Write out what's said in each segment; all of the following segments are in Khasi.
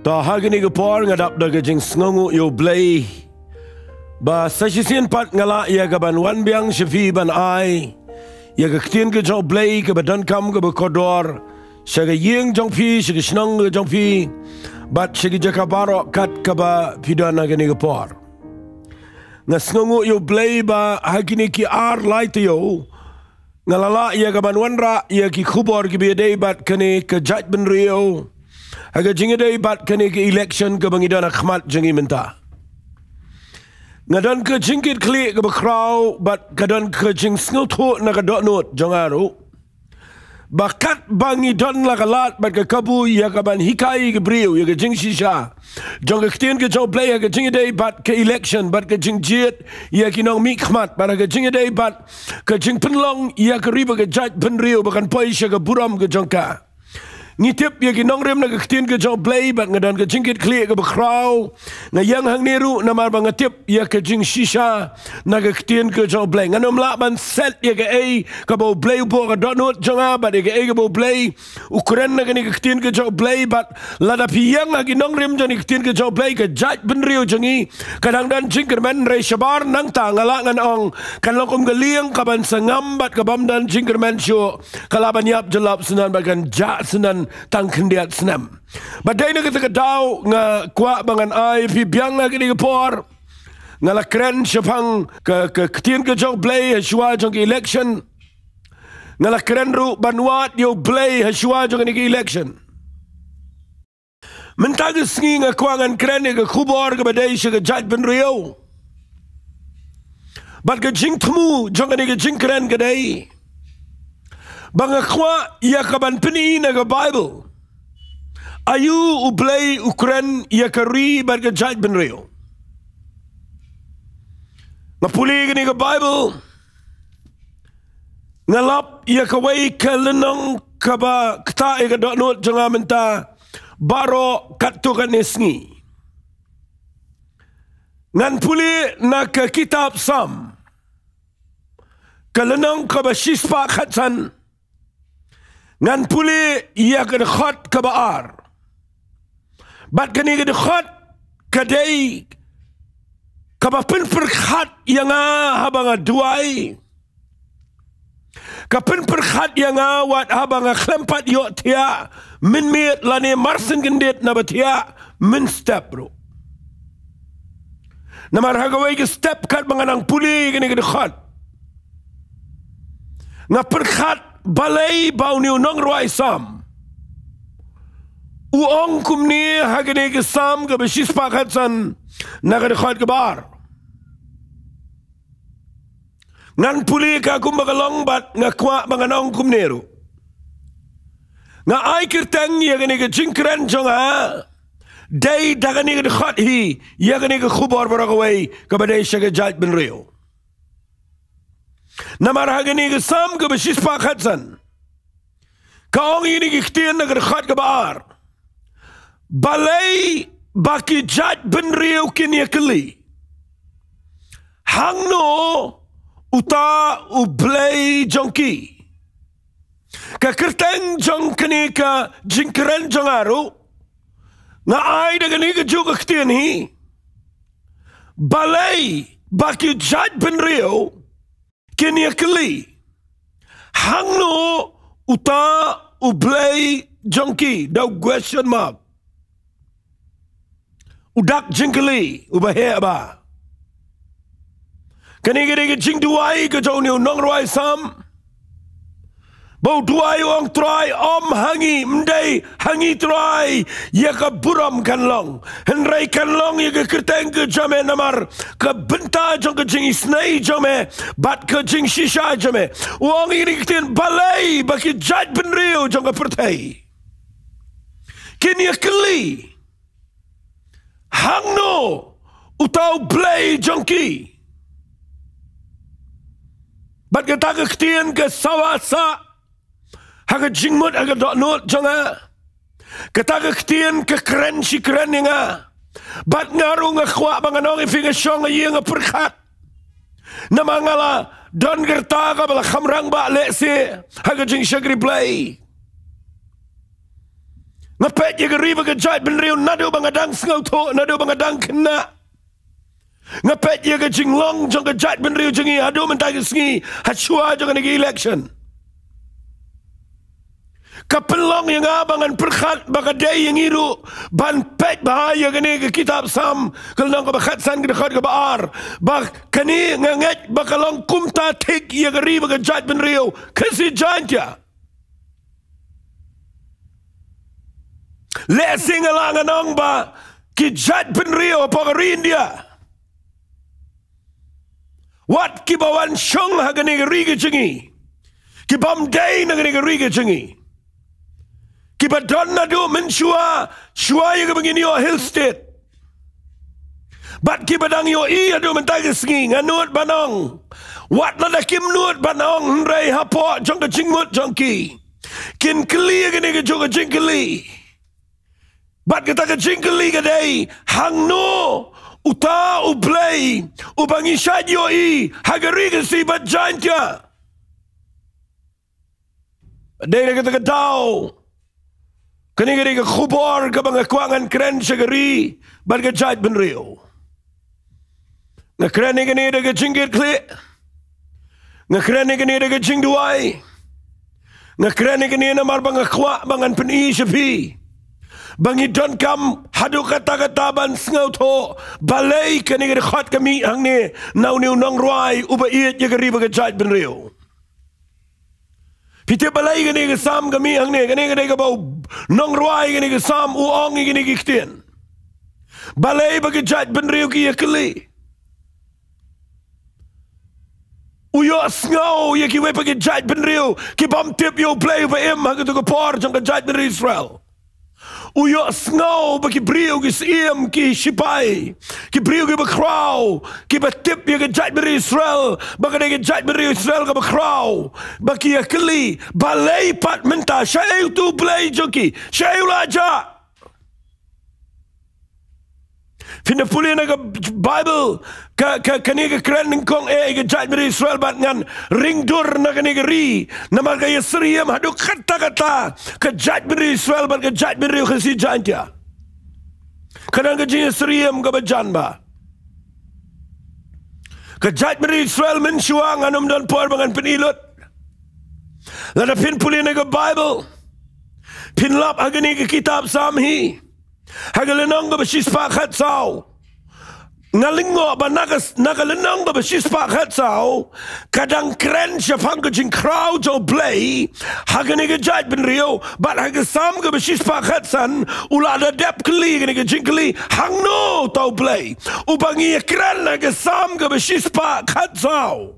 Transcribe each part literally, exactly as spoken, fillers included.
To, ha kane ka por nga dap da ka jingsngewnguh ïa U Blei ba sa shisien pat nga lah ïa ka ban wan biang sha phi ban ai ïa ka ktien ka jong U Blei kaba donkam kaba kordor sha ka ïing jong phi, sha ka shnong ka jong phi, bad sha ki jaka baroh kat kaba phi don ha kane ka por. Nga sngewnguh ïa U Blei ba ha kine ki ar lai taïew nga la lah ïa ka ban wanrah ïa ki khubor kiba ïadei bad kane ka jaitbynriew ha ka jingïadei bad kane ka election kaba ngi don ha khmat jong ngi mynta. Nga don ka jingkitkhlieh kaba khraw bad ka don ka jingsngewthuh na ka dohnud jong nga ruh ba katba ngi don la ka lad bad ka kabu ïa ka ban hikai ïa ki briew ïa ka jingshisha jong ka ktien ka jong U Blei ha ka jingïadei bad ka election bad ka jingjied ïa ki nongmihkhmat bad ha ka jingïadei bad ka jingpynlong ïa ka ri bad ka jaitbynriew ba kan poi sha ka burom ka jong ka. Ngi tip ïa ki nongrim na ka ktien ka jong U Blei bad nga don ka jingkitkhlieh kaba khraw. Nga ïeng hangne ruh namar ba nga tip ïa ka jingshisha na ka ktien ka jong U Blei. Ngan ym lah ban set ïa kaei kaba U Blei u buh ha ka dohnud jong nga bad ïa kaei kaba U Blei u kren na kane ka ktien ka jong U Blei bad lada phi ïeng ha ki nongrim jong kane ka ktien ka jong U Blei, ka jaitbynriew jong ngi ka dang don jingkyrmen, hynrei shabar nangta nga lah ngan ong kan long kum ka lieng ka ban sa ngam bad ka bym don jingkyrmen shuh, ka lah ban ïap jyllop syndon bad kan jah syndon tang khyndiat snem. Bad dei na kata ka daw nga kwah ba ngan ai phi biang ha kane ka por. Nga la kren shaphang ka, ka ktien ka jong U Blei ha shuwa jong ka election. Nga la kren ruh ban wad ïa U Blei ha shuwa jong kane ka election. Mynta ka sngi nga kwah ngan kren ïa ka khubor kaba dei sha ka jaitbynriew bad ka jingthmu jong kane ka jingkren ka dei ba nga kwah ïa ka ban pyni na ka Baibl aïu U Blei u kren ïa ka ri bad ka jaitbynriew. Nga pule kane ka Baibl, nga lap ïa kawei ka lynnong kaba ktah ïa ka dohnud jong nga mynta baroh katto katne sngi. Ngan pule na ka kitab Salm, ka lynnong kaba shispah khatsan. Ngan pule ïa ka dkhot kaba ar. Bad kane ka dkhot ka dei kaba pynpyrkhat ïa nga haba nga duwai. Ka pynpyrkhat ïa nga wat haba nga khlem pat ïohthiah mynmiet lane marsien kyndit naba thiah mynstep ruh. Namar ha kawei ka step katba nga nang pule kane ka dkhot, nga pyrkhat balei ba une u nongrwai Salm u ong kumne ha kane ka Salm kaba shispah khatsan na ka dkhot kaba ar. Ngan pule ka kumba ka long bad nga kwah ba ngan ong kumne ruh. Nga ai kyrteng ïa kane ka jingkren jong nga dei da kane ka dkhot hi ïa kane ka khubor baroh kawei kaba dei sha ka jaitbynriew. Namar ha kane ka Salm kaba shispah khatsan ka ong ïa kine ki ktien na ka dkhot kaba ar: Balei ba ki jaitbynriew kin ïakylli, hangno uta U Blei jong ki? Ka kyrteng jong kane ka jingkren jong nga ruh nga ai da kane kajuh ka ktien hi: Balei ba ki jaitbynriew kin ïakylli, hangno uta U Blei jong ki? Da u question mark. U dak jingkylli uba heh bha. Kane ka dei ka jingduwai ka jong une u nongrwai Salm. Ba u duwai u ong, Trai, ym ha ngi, ym dei ha ngi Trai ïa ka burom kan long, hynrei kan long ïa ka kyrteng ka jong me, namar ka bynta jong ka jingisynei jong me bad ka jingshisha jong me. U ong ïa kine ki ktien: Balei ba ki jaitbynriew jong ka pyrthei kin ïakylli, hangno uta U Blei jong ki? Bad kata ka ktien ka sawa sah ha ka jingmut, ha ka dohnud jong nga. Kata ka ktien ka kren shi kren ïa nga. Bad nga ruh nga kwah ba ngan ong ïa phi, nga shong ha ïing nga pyrkhat. Namar nga la don ka rta kaba la kham rangbah lehse ha ka jingshakri Blei. Nga peit ïa ka ri bad ka jaitbynriew naduh ba nga dang sngewthuh, naduh ba nga dang khynnah. Nga peit ïa ka jinglong jong ka jaitbynriew jong ngi haduh mynta ka sngi, ha shuwa jong kane ka election. Ka pynlong ïa nga ba ngan pyrkhat ba ka dei ïa ngi ruh ban peit bha ïa kane ka kitab Salm, ka lynnong kaba khatsan, ka dkhot kaba ar. Ba kane nga ngeit ba ka long kumta thik ïa ka ri bad ka jaitbynriew Khasi Jaintia. Lehse nga lah ngan ong ba ki jaitbynriew hapoh ka ri India, wat kiba wan shong ha kane ka ri ka jong ngi, kibym dei na kane ka ri ka jong ngi, kiba don naduh mynshuwa, shuwa ïa kaba ngin ïoh Hill State, bad kiba dang ïohi haduh mynta ka sngi, nga nud ban ong, wat lada kim nud ban ong, hynrei hapoh jong ka jingmut jong ki, kin kylli ïa kane kajuh ka jingkylli. Bad kata ka jingkylli ka dei, hangno uta U Blei uba ngi shait ïohi ha ka ri Khasi bad Jaintia? Dei na kata ka daw, kane ka dei ka khubor kaba nga kwah ngan kren sha ka ri bad ka jaitbynriew. Nga kren ïa kane da ka jingkitkhlieh. Nga kren ïa kane da ka jingduwai. Nga kren ïa kane namar ba nga kwah ba ngan pyni sha phi ba ngi donkam haduh katta katta ban sngewthuh balei kane ka dkhot ka mih hangne na une u nongrwai uba ïeit ïa ka ri bad ka jaitbynriew. Phi tip balei kane ka Salm ka mih hangne? Kane ka dei kaba u nongrwai kane ka Salm u ong ïa kine ki ktien. Balei ba ki jaitbynriew ki ïakylli? U ïohsngew ïa kiwei pat ki jaitbynriew kibym tip ïa U Blei uba im ha kato ka por jong ka jaitbynriew Israel. U ïohsngew ba ki briew ki syiem, ki shipai, ki briew kiba khraw, kiba tip ïa ka jaitbynriew Israel ba ka dei ka jaitbynriew Israel kaba khraw, ba ki ïakylli, balei pat mynta, shaei uto U Blei jong ki, shaei u la jah? Phin da pule na ka Bible, ka, ka, kane ka kren nyngkong eh ïa ka jaitbynriew Israel bad ngan ring dur na kane ka ri, namar ka ïasyriem haduh katta katta ka jaitbynriew Israel bad ka jaitbynriew Khasi Jaintia. Ka don ka jingïasyriem kaba jan bha. Ka jaitbynriew Israel mynshuwa ngan ym don por ba ngan pyni lut. Lada phin pule na ka Bible, phin lap ha kane ka kitab Salm hi, ha ka lynnong kaba shispah khatsaw. Nga lyngngoh ba na ka, na ka lynnong kaba shispah khatsaw ka dang kren shaphang ka jingkhraw jong U Blei ha kane ka jaitbynriew, bad ha ka Salm kaba shispah khatsan u la da dep kylli kane ka jingkylli, hangno uta U Blei uba ngi ïakren ha ka Salm kaba shispah khatsaw?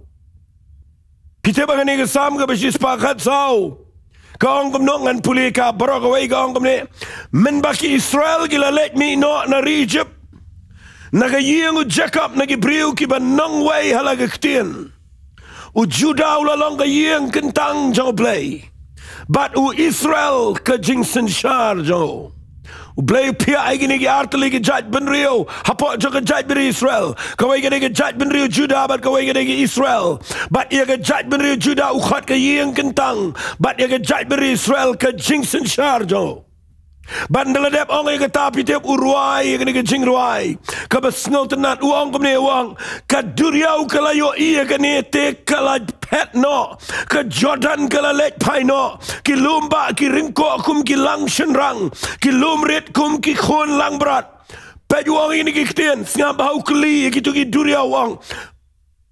Phi tip ba kane ka Salm kaba shispah khatsaw ka ong kumno? Ngan pule ka baroh kawei, ka ong kumne: Mynba ki Israel ki la leit mih noh na ri Ijipt, na ka ïing u Jakob na ki briew kiba nongwei ha la ka ktien, u Judah u la long ka ïing kyntang jong U Blei, bad u Israel ka jingsynshar jong u. U Blei u phiah ïa kine ki artylli ki jaitbynriew hapoh jong ka jaitbynriew Israel. Kawei ka dei ka jaitbynriew Judah bad kawei ka dei ka Israel. Bad ïa ka jaitbynriew Judah u khot ka ïing kyntang, bad ïa ka jaitbynriew Israel ka jingsynshar jong u. Bad ynda la dep ong ïa kata, phi tip u rwai ïa kane ka jingrwai kaba sngewtynnat, u ong kumne, u ong: Ka duriaw ka la ïohi ïa kane te ka la phet noh, ka Jordan ka la leit phai noh, ki lum bah ki ryngkoh kum ki lang shynrang, ki lum rit kum ki khun langbrot. Peit, u ong ïa kine ki ktien, sngap bha, u kylli ïa kito ki duriaw, u ong: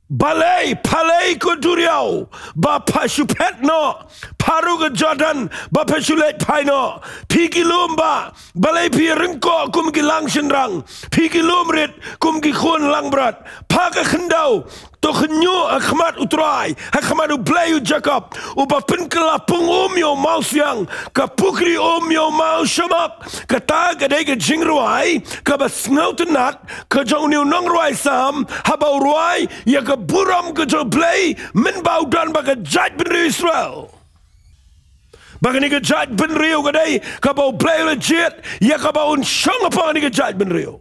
Balei, balei ko duriaw ba pha shu phet noh, pha ruh ka Jordan ba pha shu leit phai noh? Phi ki lum bah, balei phi ryngkoh kum ki lang shynrang, phi ki lum rit kum ki khun langbrot? Pha ka khyndew, to khynñiuh ha khmat U Trai, ha khmat U Blei u Jakob, uba pynkylla pung um ïa u mawsiang, ka pukri um ïa u mawshamok. Kata ka dei ka jingrwai kaba sngewtynnat ka jong une u nongrwai Salm haba u rwai ïa ka burom ka jong U Blei mynba u don bad ka jaitbynriew Israel. Ba kane ka jaitbynriew ka dei kaba U Blei u la jied ïa kaba un shong hapoh kane ka jaitbynriew.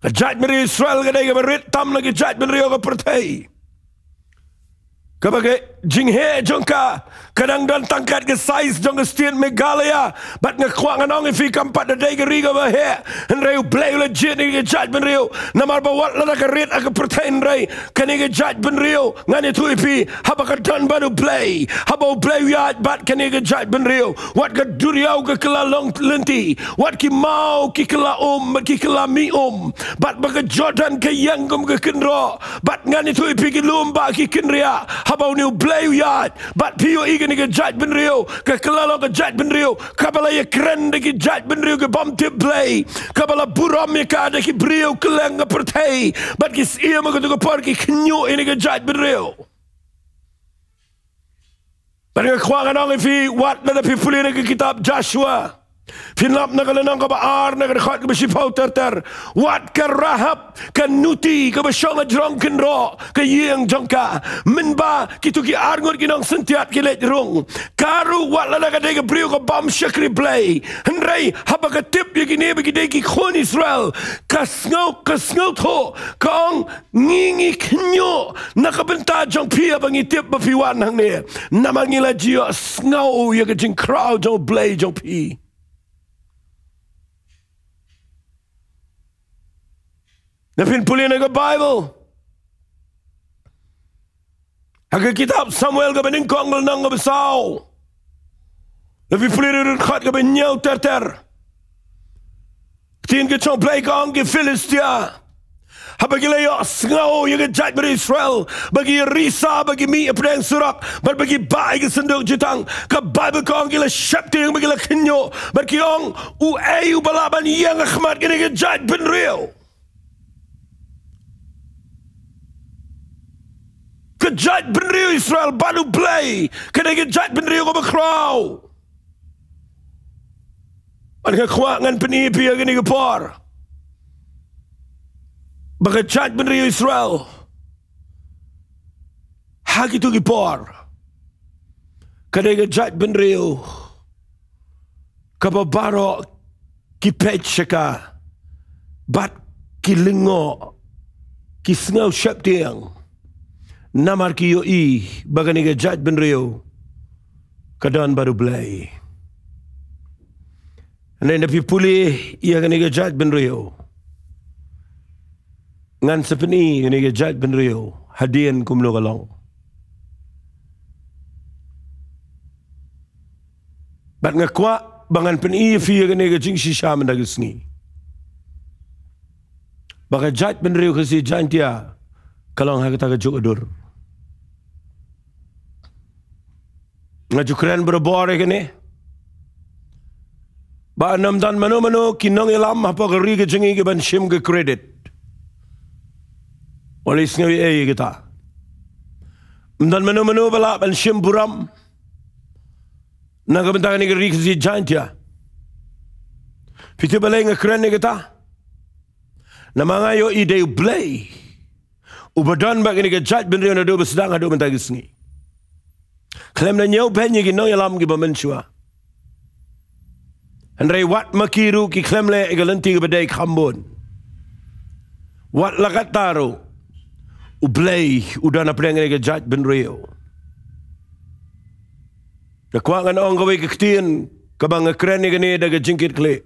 Ka jaitbynriew Israel ka dei kaba rit tam na ki jaitbynriew ka pyrthei. Kaba ka, jingheh jong ka ka dang don tang kat ka size jong ka state Meghalaya. Bad nga kwah ngan ong ïa phi, kam pat da dei ka ri kaba heh, hynrei U Blei u la jied ïa ka jaitbynriew. Namar ba wat lada ka rit ha ka pyrthei, hynrei kane ka jaitbynriew, ngan ïathuh ïa phi, haba ka don bad U Blei, haba U Blei u ïaid bad kane ka jaitbynriew, wat ka duriaw ka kylla long lynti, wat ki maw ki kylla um, ki kylla mih um, bad ba ka Jordan ka ïeng kum ka kynroh, bad ngan ïathuh ïa phi, ki lum ba ki kynriah, haba une U Blei u ïaid. Bad phi ïohi kane ka jaitbynriew ka kylla long ka jaitbynriew kaba la ïakren da ki jaitbynriew ki bym tip Blei, kaba la burom ïa ka da ki briew kylleng ka pyrthei. Bad ki siem ha kato ka por ki khynñiuh ïa kane ka jaitbynriew. Bad nga kwah ngan ong ïa phi, wat lada phi pule na ka kitab Joshua, phin lap na ka lynnong kaba ar, na ka dkhot kaba shiphew ter ter, wat ka Rahab ka nuti kaba shong hajrong kynroh ka ïing jong ka, mynba kito ki arngut ki nongsyntiat ki leit rung. Ka ruh wat lada ka dei ka briew ka bym shakri Blei, hynrei haba ka tip ïa kine ba ki dei ki khun Israel, ka sngew, ka sngewthuh, ka ong, ngi, ngi khynñiuh na ka bynta jong phi haba ngi tip ba phi wan hangne. Namar ngi la ju ïohsngew ïa ka jingkhraw jong U Blei jong phi. Lada phin pule na ka Baibl, ha ka kitab Samuel kaba nyngkong, ka lynnong kaba saw, lada phi pule na ka dkhot kaba hynñiew ter ter, ka ktien ka jong U Blei ka ong, ki Philistia, haba ki la ïohsngew ïa ka jaitbynriew Israel ba ki risa, ba ki mih hapdeng surok, bad ba ki bah ïa ka synduk jutang, ka Baibl ka ong ki la sheptieng bad ki la khynñiuh, bad ki ong, uei uba lah ban ïeng ha khmat kane ka jaitbynriew? Ka jaitbynriew Israel bad U Blei ka dei ka jaitbynriew kaba khraw. Bad nga kwah ngan pyni ïa phi ha kane ka por ba ka jaitbynriew Israel ha kito ki por ka dei ka jaitbynriew kaba baroh ki peit sha ka bad ki lyngngoh, ki sngew sheptieng, namar ki ïohi ba kane ka jaitbynriew ka don bad U Blei. Hynrei lada phi pule ïa kane ka jaitbynriew, ngan sa pyni ïa kane ka jaitbynriew hadien kumno ka long. Bad nga kwah ba ngan pyni ïa phi ïa kane ka jingshisha mynta ka sngi, ba ka jaitbynriew Khasi Jaiñtia ka long ha kata ka juk ka dur. Nga ju kren barabor ïa kane, ba ym don mano mano ki nongïalam hapoh ka ri ka jong ngi ki ban shim ka credit. Wat leit sngew ei ei ïa kata. Ym don mano mano ba lah ban shim burom na ka bynta kane ka ri Khasi Jaiñtia. Phi tip balei nga kren ïa kata? Namar nga ïohi dei U Blei uba don bad kane ka jaitbynriew naduh ba sdang haduh mynta ka sngi. Khlem da ñiewbeiñ ïa ki nongïalam kiba mynshuwa. Hynrei wat ma ki ruh ki khlem leh ïa ka lynti kaba dei kham bun. Wat la katta ruh, U Blei u don hapdeng kane ka jaitbynriew. Nga kwah ngan ong kawei ka ktien kaba nga kren ïa kane da ka jingkitkhlieh.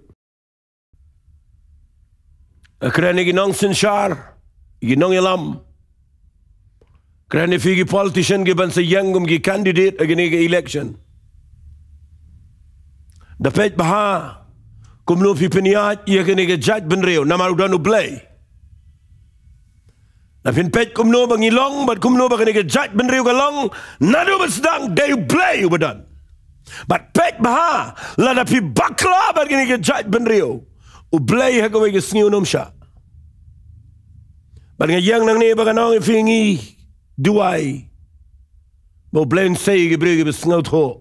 Nga kren ïa ki nongsynshar, ïa ki nongïalam, kren ïa phi ki politician ki ban sa ïeng kum ki candidate ha kane ka election. Da peit bha kumno phi pynïaid ïa kane ka jaitbynriew namar u don U Blei. Lada phin peit kumno ba ngi long bad kumno ba kane ka jaitbynriew ka long naduh ba sdang, dei U Blei uba don. Bad peit bha, lada phi bakla bad kane ka jaitbynriew, U Blei ha kawei ka sngi un ym shah. Bad nga ïeng nangne ba ngan ong ïa phi, ngi duwai ba U Blei un sei ïa ki briew kiba sngewthuh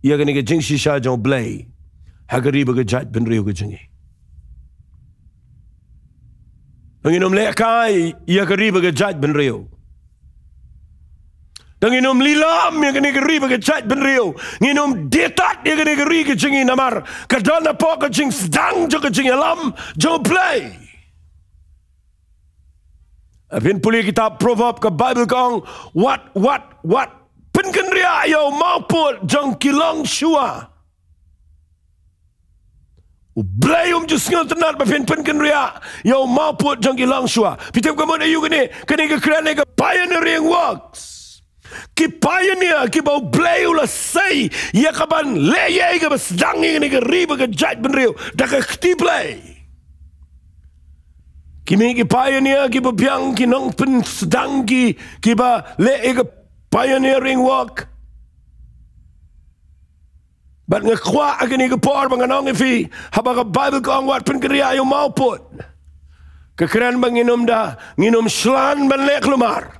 ïa kane ka jingshisha jong U Blei ha ka ri bad ka jaitbynriew ka jong ngi. Ngin ym lehkai ïa ka ri bad ka jaitbynriew. Ngin ym lilam ïa kane ka ri bad ka jaitbynriew. Ngin ym die tad ïa kane ka ri ka jong ngi namar ka don hapoh ka jingsdang jong ka jingïalam jong U Blei. Phin pule kitab Proverb, ka Baibl ka ong, wat, wat, wat pynkynriah ïa u mawpud jong ki longshuwa. U Blei um ju sngewtynnad ba phin pynkynriah ïa u mawpud jong ki longshuwa. Phi tip ka mut aïu kane? Kane ka kren ïa ka pioneering works. Ki pioneer kiba U Blei u la sei ïa ka ban leh ïa ka ba sdang ïa kane ka ri bad ka jaitbynriew da ka kti Blei. Ki mih ki pioneer kiba biang, ki nongpynsdang, ki, kiba leh ïa ka pioneering work. Bad nga kwah ha kane ka por ba ngan ong ïa phi, haba ka Baibl ka ong wat pynkynriah ïa u mawpud, ka kren ba ngin ym da, ngin ym shlan ban leh kulmar.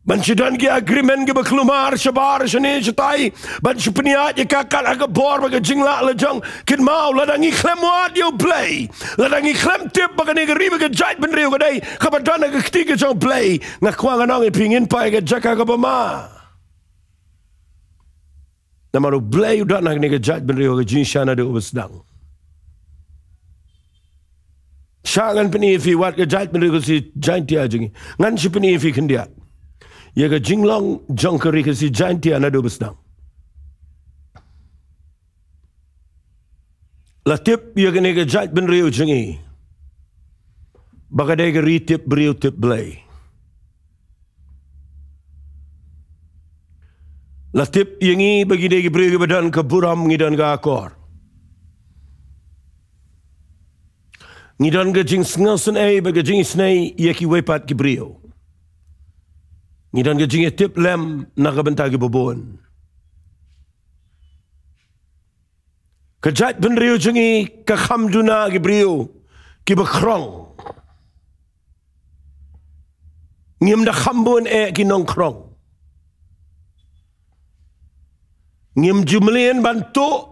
Ban shu don ki agreement kiba kulmar shabar shane shatai, ban shu pynïaid ïa ka kat ha ka bor bad ka jinglah lajong. Kynmaw, lada ngi khlem wad ïa U Blei, lada ngi khlem tip ba kane ka ri bad ka jaitbynriew ka dei kaba don ha ka kti ka jong U Blei, nga kwah ngan ong ïa phi, ngin poi ha ka jaka kaba ma. Namar U Blei u don ha kane ka jaitbynriew ha ka jingshisha naduh ba sdang. Shah ngan pyni ïa phi wat ka jaitbynriew Khasi Jaintia jong ngi. Ngan shu pyni ïa phi khyndiat ïa ka jinglong jong ka ri Khasi Jaintia naduh ba sdang. La tip ïa kane ka jaitbynriew jong ngi ba ka dei ka ri tip briew tip Blei. La tip ïa ngi ba ngi dei ki briew kiba don ka burom, ngi don ka akor. Ngi don ka jingsngewsynei bad ka jingisynei ïa kiwei pat ki briew. Ngi don ka jingïatiplem na ka bynta kiba bun. Ka jaitbynriew jong ngi ka kham duna ki briew kiba krong. Ngim da kham bun eh ki nongkrong. Ngim ju mlien ban tuh.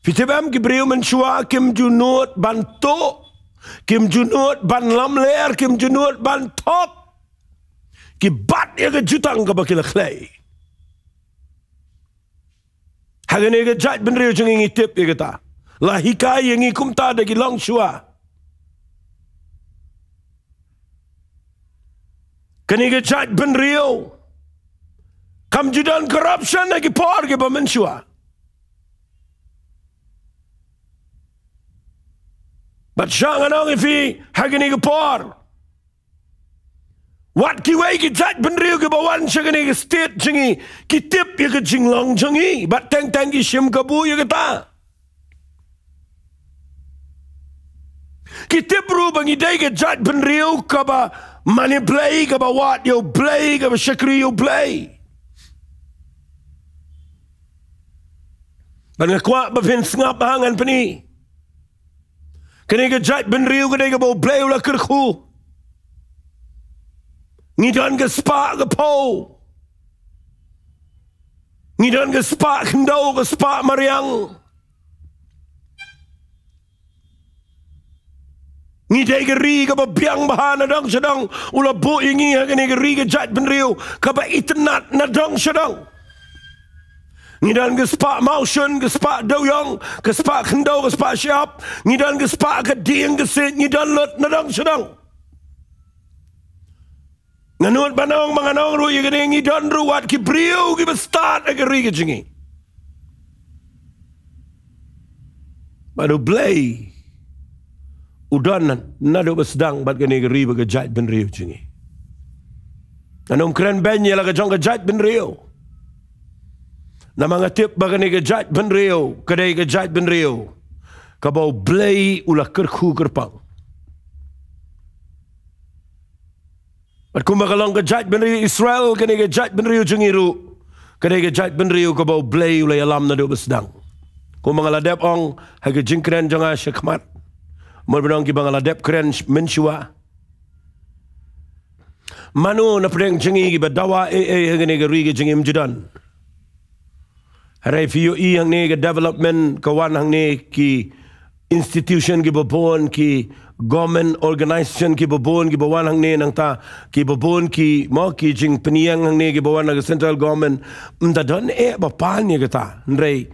Phi tip em, ki briew mynshuwa kim ju nud ban tuh, kim ju nud ban lamler, kim ju nud ban thok. Ki bat ïa ka jutang kaba ki la khlei. Ha kane ka jaitbynriew jong ngi ngi tip ïa kata. La hikai ïa ngi kumta da ki longshuwa. Kane ka jaitbynriew kam ju don corruption ha ki por kiba mynshuwa. Bad shah ngan ong ïa phi ha kane ka por, wat kiwei ki jaitbynriew kiba wan sha kane ka state jong ngi ki tip ïa ka jinglong jong ngi bad teng teng ki shim kabu ïa kata. Ki tip ruh ba ngi dei ka jaitbynriew kaba mane Blei, kaba wad ïa U Blei, kaba shakri ïa U Blei. Bad nga kwah ba phin sngap ha ngan pyni. Kane ka jaitbynriew ka dei kaba U Blei u la kyrkhu. Ngi don ka spah ka phew. Ngi don ka spah khyndew, ka spah mariang. Ngi dei ka ri kaba biang bha na dong sha dong. U la buh ïa ngi ha kane ka ri ka jaitbynriew kaba itynnad na dong sha dong. Ngi don ka spah mawshun, ka spah dewiong, ka spah khyndew, ka spah shyiap. Ngi don ka spah ka dieng ka siej, ngi don lut na dong sha dong. Nga nud ban ong, ma nga ong ruh ïa kane, ngi don ruh wat ki briew kiba stad ha ka ri ka jong ngi. Bad U Blei u don naduh ba sdang bad kane ka ri bad ka jaitbynriew jong ngi. Ngan ym kren beiñ ïa la ka jong ka jaitbynriew. Namar nga tip ba kane ka jaitbynriew ka dei ka jaitbynriew kaba U Blei u la kyrkhu kyrpang. Bad kumba ka long ka jaitbynriew Israel, kane ka jaitbynriew jong ngi ruh ka dei ka jaitbynriew kaba U Blei u la ïalam naduh ba sdang. Kumba nga la dep ong ha ka jingkren jong nga shakhmat, mut ban ong kiba nga la dep kren sh-, mynshuwa. Mano na pdeng jong ngi kiba dawa ei ei ha kane ka ri ka jong ngi? Ym ju don. Hynrei phi ïohi hangne ka development ka wan hangne, ki institution kiba bun, ki government organization kiba bun kiba wan hangne, nangta kiba bun ki, mo, ki jingpynïeng hangne kiba wan na ka central government. Ym da don eh ba pan ïa kata, hynrei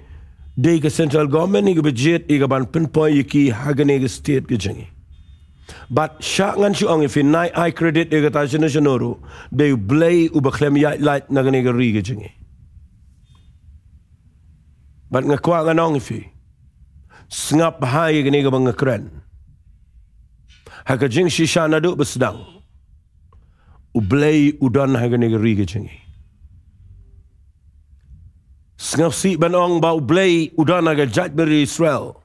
dei ka central government ïa kaba jied ïa ka ban pynpoi ïa ki ha kane ka state ka jong ngi. Bad sha ngan shu ong ïa phi, nai ai credit ïa kata shano shano ruh, dei U Blei uba khlem ïaid lait na kane ka ri ka jong ngi. Bad nga kwah ngan ong ïa phi, sngap bha ïa kane kaba nga kren. Ha ka jingshisha naduh ba sdang, U Blei u don ha kane ka ri ka jong ngi. Sngewsih ban ong ba U Blei u don ha ka jaitbynriew Israel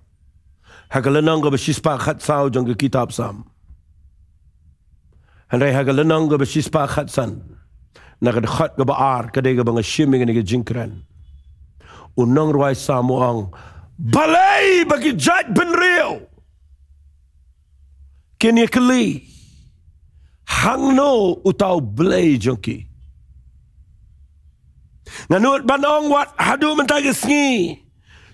ha ka lynnong kaba shispah khatsaw jong ka kitab Salm. Hynrei ha ka lynnong kaba shispah khatsan, na ka dkhot kaba ar, ka dei kaba nga shim ïa kane ka jingkren, u nongrwai Salm u ong, balei ba ki jaitbynriew kin ïakylli, hangno uta U Blei jong ki? Nga nud ban ong, wat haduh mynta ka sngi,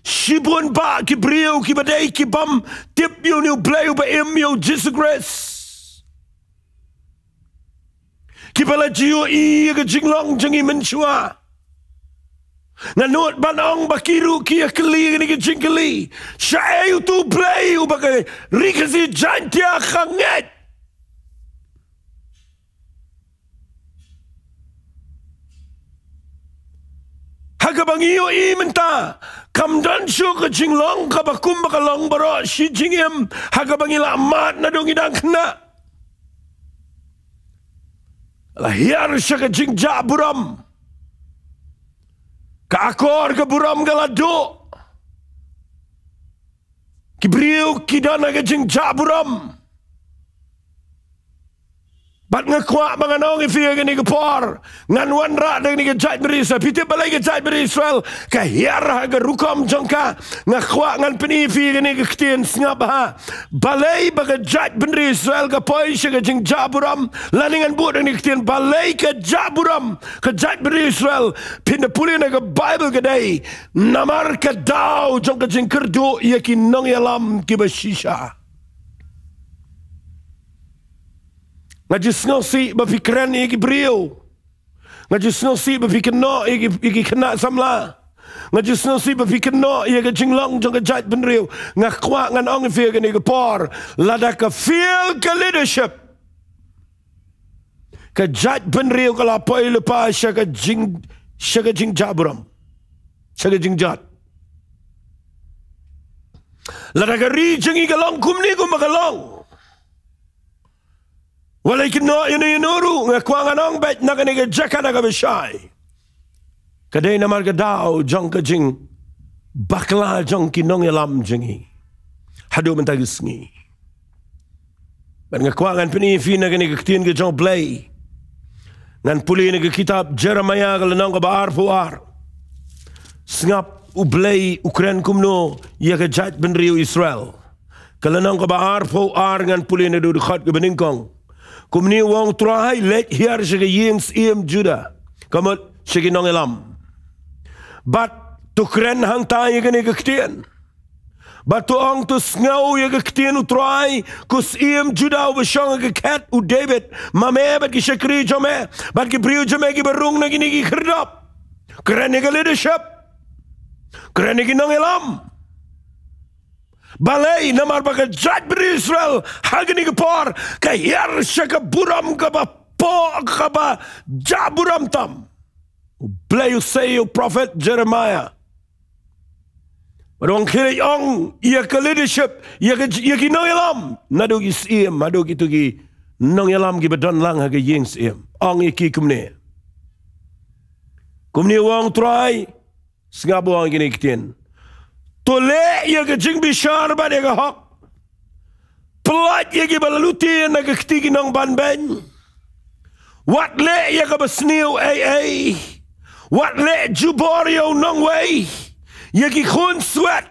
shibun bah ki briew kiba dei ki bym tip ïa une U Blei uba im, ïa U Jisu Khrist, kiba la ju ïohi ïa ka jinglong jong ngi mynshuwa. Nga nud ban ong ba ki ruh ki ïakylli ïa kane ka jingkylli, shaei utu U Blei uba ka Ri Khasi Jaiñtia ka ngeit? Ha kaba ngi ïohi mynta, kam don shuh ka jinglong kaba kum ba ka long baroh shi jingim ha kaba ngi la mad naduh ngi dang khynnah. La hiar sha ka jingjah burom. Ka akor ka burom ka la duh. Ki briew ki don ha ka jingjah burom. Bad nga kwah ba ngan ong ïa phi ha kane ka por, ngan wanrah da kane ka jaitbynriew Israel. Phi tip balei ka jaitbynriew Israel ka hiar ha ka rukom jong ka? Nga kwah ngan pyni ïa phi ha kane ka ktien, sngap bha. Balei ba ka jaitbynriew Israel ka poi sha ka jingjah burom? Lane ngan buh da kane ka ktien, balei ka jah burom ka jaitbynriew Israel? Phin da pule na ka Baibl, ka dei namar ka daw jong ka jingkyrduh ïa ki nongïalam kiba shisha. Nga ju sngewsih ba phi kren ïa ki briew. Nga ju sngewsih ba phi kynnoh ïa ki, ïa ki khynnah samla. Nga ju sngewsih ba phi kynnoh ïa ka jinglong jong ka jaitbynriew. Nga kwah ngan ong ïa phi ha kane ka por, lada ka fail ka leadership, ka jaitbynriew ka la poi lypa sha ka jing, sha ka jingjah burom, sha ka jingjot. Lada ka ri jong ngi ka long kumne kumba ka long, wat la kynnoh ïano ïano ruh, nga kwah ngan ong beit na kane ka jaka da kaba shai, ka dei namar ka daw jong ka jingbakla jong ki nongïalam jong ngi haduh mynta ka sngi. Bad nga kwah ngan pyni ïa phi na kane ka ktien ka jong U Blei. Ngan pule na ka kitab Jeremaïah ka lynnong kaba arphew ar. Sngap, U Blei u kren kumno ïa ka jaitbynriew Israel. Ka lynnong kaba arphew ar, ngan pule naduh dkhot kaba nyngkong. Kumne u ong U Trai, leit hiar sha ka ïing syiem Judah, ka mut sha ki nongïalam, bad to kren hangta ïa kane ka ktien. Bad to ong, to sngew ïa ka ktien U Trai, ko syiem Judah uba shong ha ka khet u David, ma me bad ki shakri jong me bad ki briew jong me kiba rung na kine ki khyrdop. Kren ïa ka leadership. Kren ïa ki nongïalam. Balei? Namar ba ka jaitbynriew Israel ha kane ka por ka hiar sha ka burom kaba poh, kaba jah burom tam. U Blei u sei ïa u prophet Jeremiah, bad u ong, khie leit ong ïa ka leadership, ïa ka, ïa ki nongïalam, naduh ki syiem haduh kito ki nongïalam kiba don lang ha ka ïing syiem. Ong ïa ki kumne. Kumne u ong U Trai, sngap, u ong ïa kine ki ktien. To leh ïa ka jingbishar bad ïa ka hok. Pyllait ïa kiba la lute na ka kti ki nongbanbeiñ. Wat leh ïa kaba sniew ei ei. Wat leh jubor ïa u nongwei, ïa ki khun swet,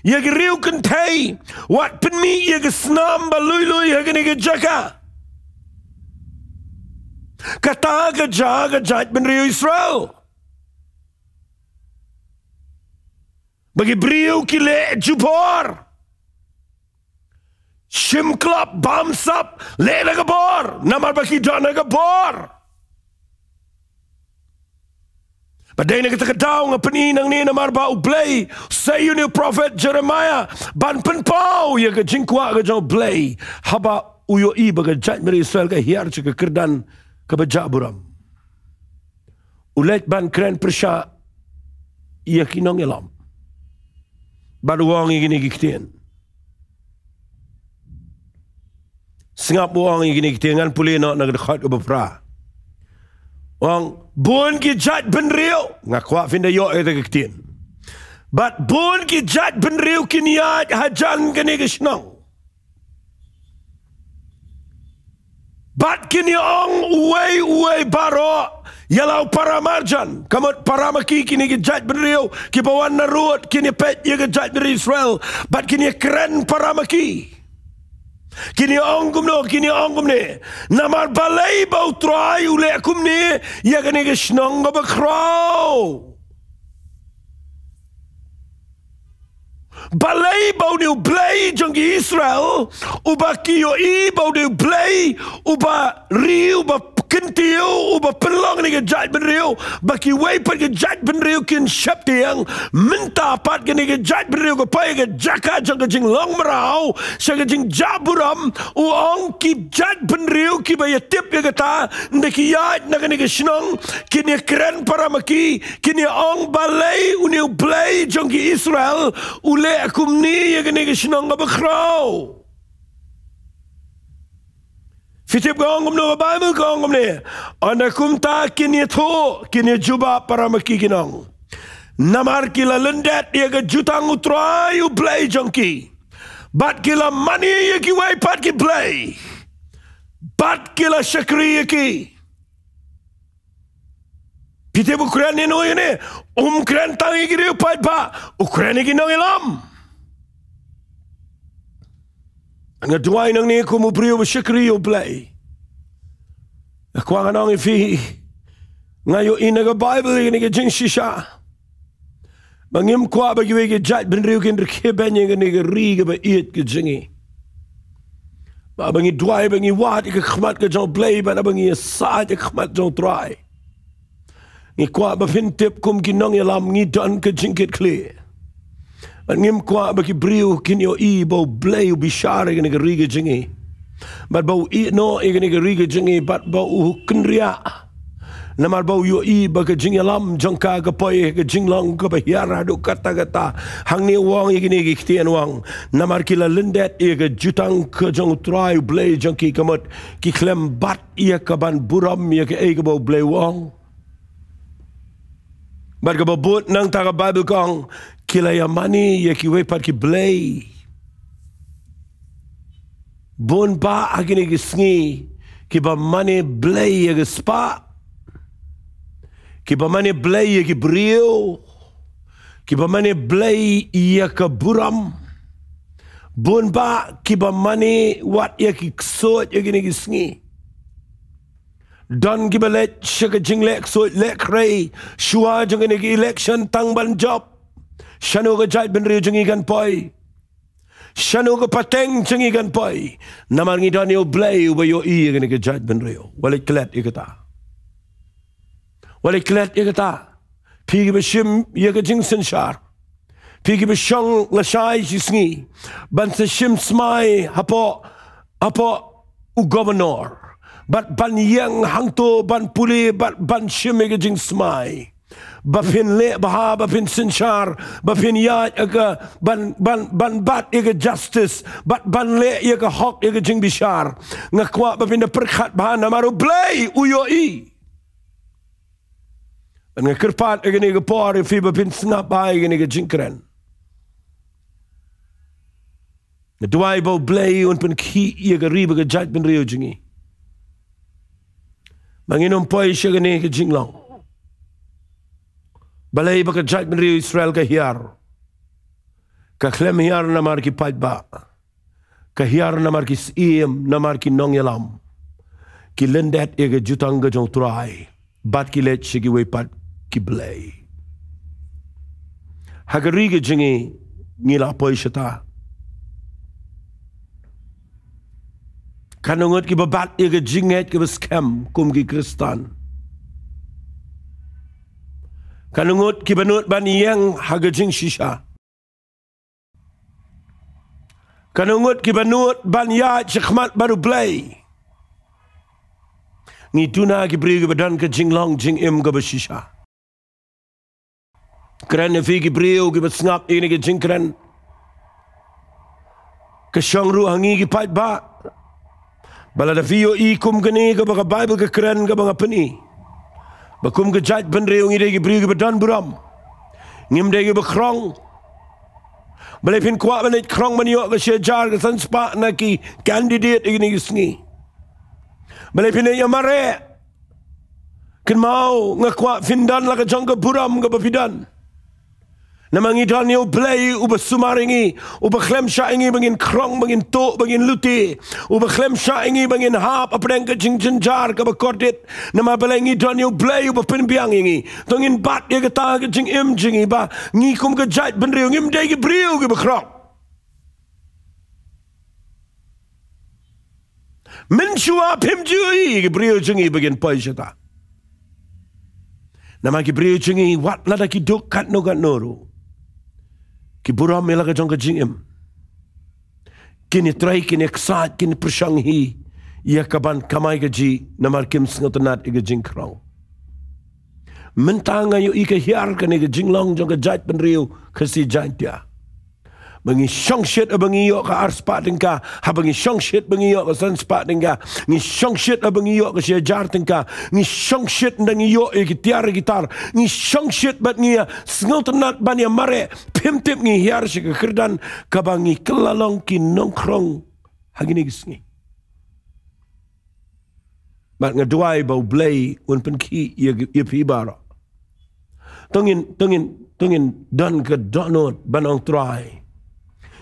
ïa ki riew kynthei. Wat pynmih ïa ka snam ba lui lui ha kane ka jaka. Kata ka jaka ka jaitbynriew Israel. Ba ki briew ki leh jubor. Shim klop, bamsap, leh da ka bor, namar ba ki don da ka bor. Ba dei na kata ka daw nga pyni nangne namar ba U Blei u sei ïa une u prophet Jeremiah ban pynpaw ïa ka jingkwah ka jong U Blei. Haba U ïohi ba ka jaitbynriew Israel ka hiar sha ka kyrdan kaba jah burom. U leit ban kren pyrshah ïa ki nongïalam. Bad u ong ïa kine ki ktien. Sngap, u ong ïa kine ki ktien, ngan pule noh na ka dkhot kaba phra. U ong, bun ki jaitbynriew, nga kwah phin da ïoh ïa kata ka ktien. Bad bun ki jaitbynriew kin ïaid hajan kane ka shnong. Bad kin ïa ong uwei uwei baroh, ïa la u paramarjan, ka mut para ma ki, kine ki jaitbynriew kiba wan narud, kin ïa peit ïa ka jaitbynriew Israel, bad kin ïa kren para ma ki. Kin ïa ong kumno, kin ïa ong kumne. Namar balei ba U Trai u leh kumne ïa kane ka shnong kaba khraw? Balei ba une U Blei jong ki Israel, uba ki ïohi ba une U Blei uba ri, uba kyntiew, uba pynlong ïa kane ka jaitbynriew, ba kiwei pat ki jaitbynriew kin sheptieng, mynta pat kane ka jaitbynriew ka poi ha ka jaka jong ka jinglong mraw, sha ka jingjah burom, u ong ki jaitbynriew kiba ïa tip ïa kata, ynda ki ïaid na kane ka shnong, kin ïa kren para ma ki, kin ïa ong balei une U Blei jong ki Israel u leh kumne ïa kane ka shnong kaba khraw. Phi tip ka ong kumno, ka Baibl ka ong kumne. Ynda kumta kin ïathuh, kin ïa jubab para ma ki, kin ong, namar ki la lyndet ïa ka jutang U Trai U Blei jong ki, bad ki la mane ïa kiwei pat ki blei, bad ki la shakri ïa ki. Phi tip u kren ïano ïano? Um kren tang ïa ki riew paidbah, u kren ïa ki nongïalam. Nga duwai nangne kum u briew ba shakri ïa U Blei. Nga kwah ngan ong ïa phi, nga ïohi na ka Baibl ïa kane ka jingshisha. Ba ngim kwah ba kiwei ki jaitbynriew kin rkhie beiñ ïa kane ka ri kaba ïeit ka jong ngi. Ba, ba ngi duwai, ba ngi wad ïa ka khmat ka jong U Blei, ba na ba ngi ïasaid ïa ka khmat jong U Trai. Ngi kwah ba phin tip kum ki nongïalam ngi don ka jingkitkhlieh. Bad ngim kwah ba ki briew kin ïohi ba U Blei u bishar ïa kane ka ri ka jong ngi. Bad ba u ïehnoh ïa kane ka ri ka jong ngi, bad ba u kynriah. Namar ba u ïohi ba ka jingïalam jong ka ka poi ha ka jinglong kaba hiar haduh katta katta. Hangne u ong ïa kine ki ktien, u ong, namar ki la lyndet ïa ka jutang ka jong U Trai U Blei jong ki, ka mut ki khlem bat ïa ka ban burom ïa kaei kaba U Blei u ong. Bad kaba bud, nangta ka Baibl ka ong, ki la ïa mane ïa kiwei pat ki blei. Bun bah ha kine ki sngi kiba mane blei ïa ka spah, kiba mane blei ïa ki briew, kiba mane blei ïa ka burom. Bun bah kiba mane wat ïa ki ksuid ha kine ki sngi. Don kiba leit sha ka jingleh ksuid leh khrei shuwa jong kane ka election tang ban jop. Shano ka jaitbynriew jong ngi kan poi? Shano ka pateng jong ngi kan poi? Namar ngi don ïa U Blei uba ïohi ïa kane ka jaitbynriew. Wat leit klet ïa kata. Wat leit klet ïa kata. Phi kiba shim ïa ka jingsynshar, phi kiba shong lashai shi sngi ban sa shim smai hapoh, hapoh u governor, bad ban ïeng hangto ban pule, bad ban shim ïa ka jingsmai. Ba phin leh bha, ba phin synshar, ba phin ïaid ïa ka ban, ban, ban bat ïa ka justice, bad ban leh ïa ka hok, ïa ka jingbishar. Nga kwah ba phin da pyrkhat bha namar U Blei u ïohi. Bad nga kyrpad ha kane ka por ïa phi ba phin sngap bha ïa kane ka jingkren. Nga duwai ba U Blei un pynkhih ïa ka ri bad ka jaitbynriew jong ngi. Ba ngin ym poi sha kane ka jinglong. Balei ba ka jaitbynriew Israel ka hiar? Ka khlem hiar namar ki paidbah. Ka hiar namar ki syiem, namar ki nongïalam. Ki lyndet ïa ka jutang ka jong U Trai. Bad ki leit sha kiwei pat ki blei. Ha ka ri ka jong ngi, ngi la poi shata. Katno ngut kiba bat ïa ka jingngeit kaba skhem kum ki Khristan? Katno ngut kiba nud ban ïeng ha ka jingshisha? Katno ngut kiba nud ban ïaid shakhmat bad U Blei. Ngi duna ki briew kiba don ka jinglong jingim kaba shisha. Kren ïa phi ki briew kiba sngap ïa kane ka jingkren. Ka shong ruh ha ngi ki paidbah. Ba lada phi ïohi kum kane kaba ka Baibl ka kren kaba nga pyni, ba kum ka jaitbynriew ngi dei ki briew kiba don burom. Ngim dei kiba khrong. Balei phin kwah ban leit khrong ban ïoh ka shi hajar ka san spah na ki candidate ïa kine ki sngi? Balei phin leit ïa mareh? Kynmaw, nga kwah phin don la ka jong ka burom kaba phi don. Namar ngi don ïa U Blei uba sumar ïa ngi, uba khlem shah ïa ngi ba ngin khrong, ba ngin tuh, ba ngin lute, uba khlem shah ïa ngi ba ngin hap hapdeng ka jingjynjar kaba kordit. Namar balei? Ngi don ïa U Blei uba pynbiang ïa ngi. To ngin bat ïa kata ha ka jingim jong ngi ba ngi kum ka jaitbynriew ngim dei ki briew kiba khrong. Mynshuwa phim ju ïohi ki briew jong ngi ba kin poi shata. Namar ki briew jong ngi wat lada ki duk katno katno ruh, ki burom ïa la ka jong ka jingim. Kin ïatrei, kin ïaksaid, kin pyrshang hi ïa kaban kamai kajih namar kim sngewtynnat ïa ka jingkhrong. Mynta nga ïohi ka hiar kane ka jinglong jong ka jaitbynriew Khasi Jaintia. Ba ngi shongshit haba ngi ïoh ka ar spah tyngka, haba ngi shongshit ba ngi ïoh ka san spah tyngka, ngi shongshit haba ngi ïoh ka shi hajar tyngka, ngi shongshit ynda ngi ïoh ïa ki tiar ki tar, ngi shongshit bad ngi ïa sngewtynnat ban ïa mareh, phim tip ngi hiar sha ka kyrdan kaba ngi kylla long ki nongkhrong ha kine ki sngi. Bad nga duwai ba U Blei un pynkhih ïa, ïa phi baroh. To ngin, to ngin, to ngin don ka dohnud ban ong Trai,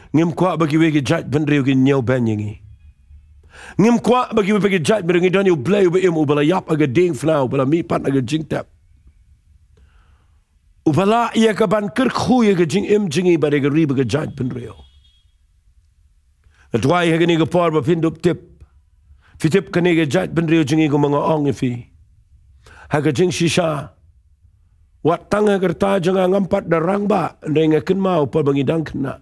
ngim kwah ba kiwei ki jaitbynriew kin ñiewbeiñ ïa ngi. Ngim kwah ba kiwei pat ki jaitbynriew, ngi don ïa U Blei uba im, uba la ïap ha ka diengphna, uba la mihpat ha ka jingtep, uba lah ïa kaban kyrkhu ïa ka jingim jong ngi bad ïa ka ri bad ka jaitbynriew. Nga duwai ha kane ka por ba phin dup tip. Phi tip kane ka jaitbynriew jong ngi kumba nga ong ïa phi ha ka jingshisha. Wat tang ha ka rta jong nga ngam pat da rangbah, hynrei nga kynmaw por ba ngi dang khynnah,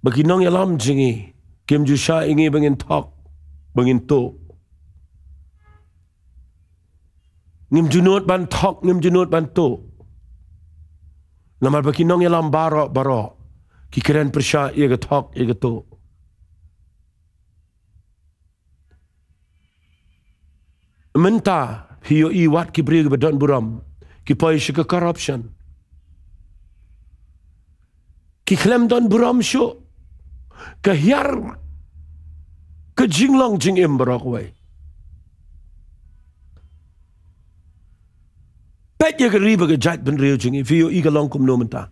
ba ki nongïalam jong ngi kim ju shah ïa ngi ba ngin thok, ba ngin tuh. Ngim ju nud ban thok, ngim ju nud ban tuh. Namar ba ki nongïalam baroh baroh ki kren pyrshah ïa ka thok ïa ka tuh. Mynta phi ïohi wat ki briew kiba don burom ki poi sha ka corruption. Ki khlem don burom shuh. Ka hiar ka jinglong jingim baroh kawei. Peit ïa ka ri bad ka jaitbynriew jong ngi, phi ïohi ka long kumno mynta.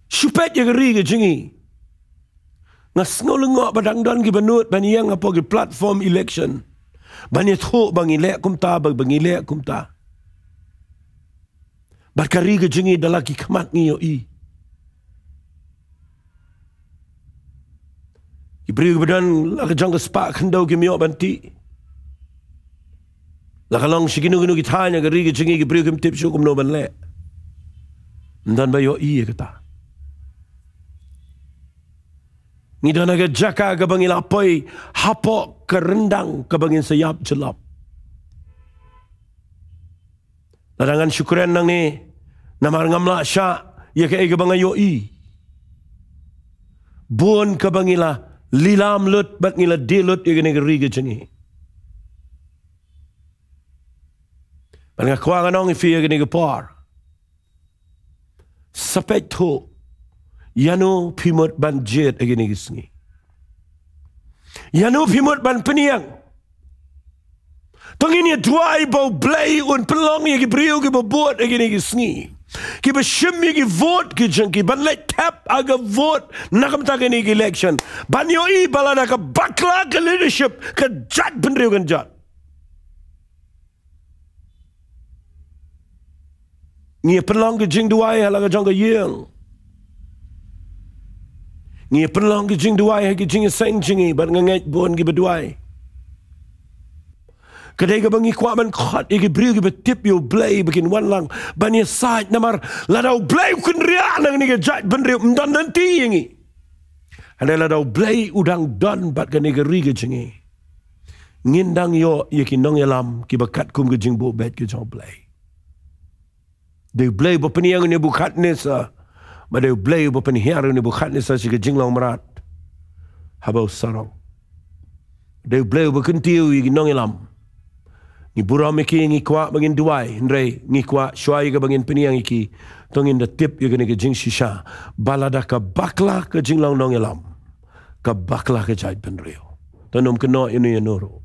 Shu peit ïa ka ri ka jong ngi. Nga sngew lyngngoh ba dang don kiba nud ban ïeng hapoh ki platform election ban ïathuh ba ngi leh kumta, ba, ba ngi leh kumta. Bad ka ri ka jong ngi da la ki khmat ngi ïohi. Ki briew kiba don la ka jong ka spah khyndew kim ïoh ban tih. La ka long sha kino kino ki thaiñ ha ka ri ka jong ngi, ki briew kim tip shuh kumno ban leh. Ym don ba ïohi ïa kata. Ngi don ha ka jaka kaba ngi la poi hapoh ka ryndang kaba ngin sa ïap jyllop. Lada ngan shu kren nangne, namar ngam lah shah ïa kaei kaba nga ïohi. Bun kaba ngi la lilam lut bad ngi la die lut ïa kane ka ri ka jong ngi. Bad nga kwah ngan ong ïa phi ha kane ka por, sa peit thuh ïano phi mut ban jied ha kine ki sngi. Ïano phi mut ban pynïeng. To ngin ïa duwai ba U Blei un pynlong ïa ki briew kiba bud ha kine ki sngi, kiba shim ïa ki vote ki jong ki, ban leit thep ha ka vote na ka bynta kine ki election, ban ïohi ba lada ka bakla ka leadership, ka jaitbynriew kan jot. Ngi ïa pynlong ki jingduwai ha la ka jong ka ïing. Ngi ïa pynlong ki jingduwai ha ki jingïaseng jong ngi, bad nga ngeit bun kiba duwai. Ka dei kaba ngi kwah ban khot ïa ki briew kiba tip ïa U Blei ba kin wan lang ban ïasaid, namar lada U Blei u kynriah na kane ka jaitbynriew, ym don lynti ïa ngi. Hynrei lada U Blei u dang don bad kane ka ri ka jong ngi, ngin dang ïoh ïa ki nongïalam kiba katkum ka jingbuh beit ka jong U Blei. Dei U Blei uba pynïeng ïa u Nebukadnesar, bad dei U Blei uba pynhiar ïa u Nebukadnesar sha ka jinglong mrad haba u sarong. Dei U Blei uba kyntiew ïa ki nongïalam. Ngi burom ïa ki, ngi kwah ba ngin duwai, hynrei ngi kwah shuwa ïa kaba ngin pynïeng ïa ki, to ngin da tip ïa kane ka jingshisha ba lada ka bakla ka jinglong nongïalam, ka bakla ka jaitbynriew. To ngin ym kynnoh ïano ïano ruh.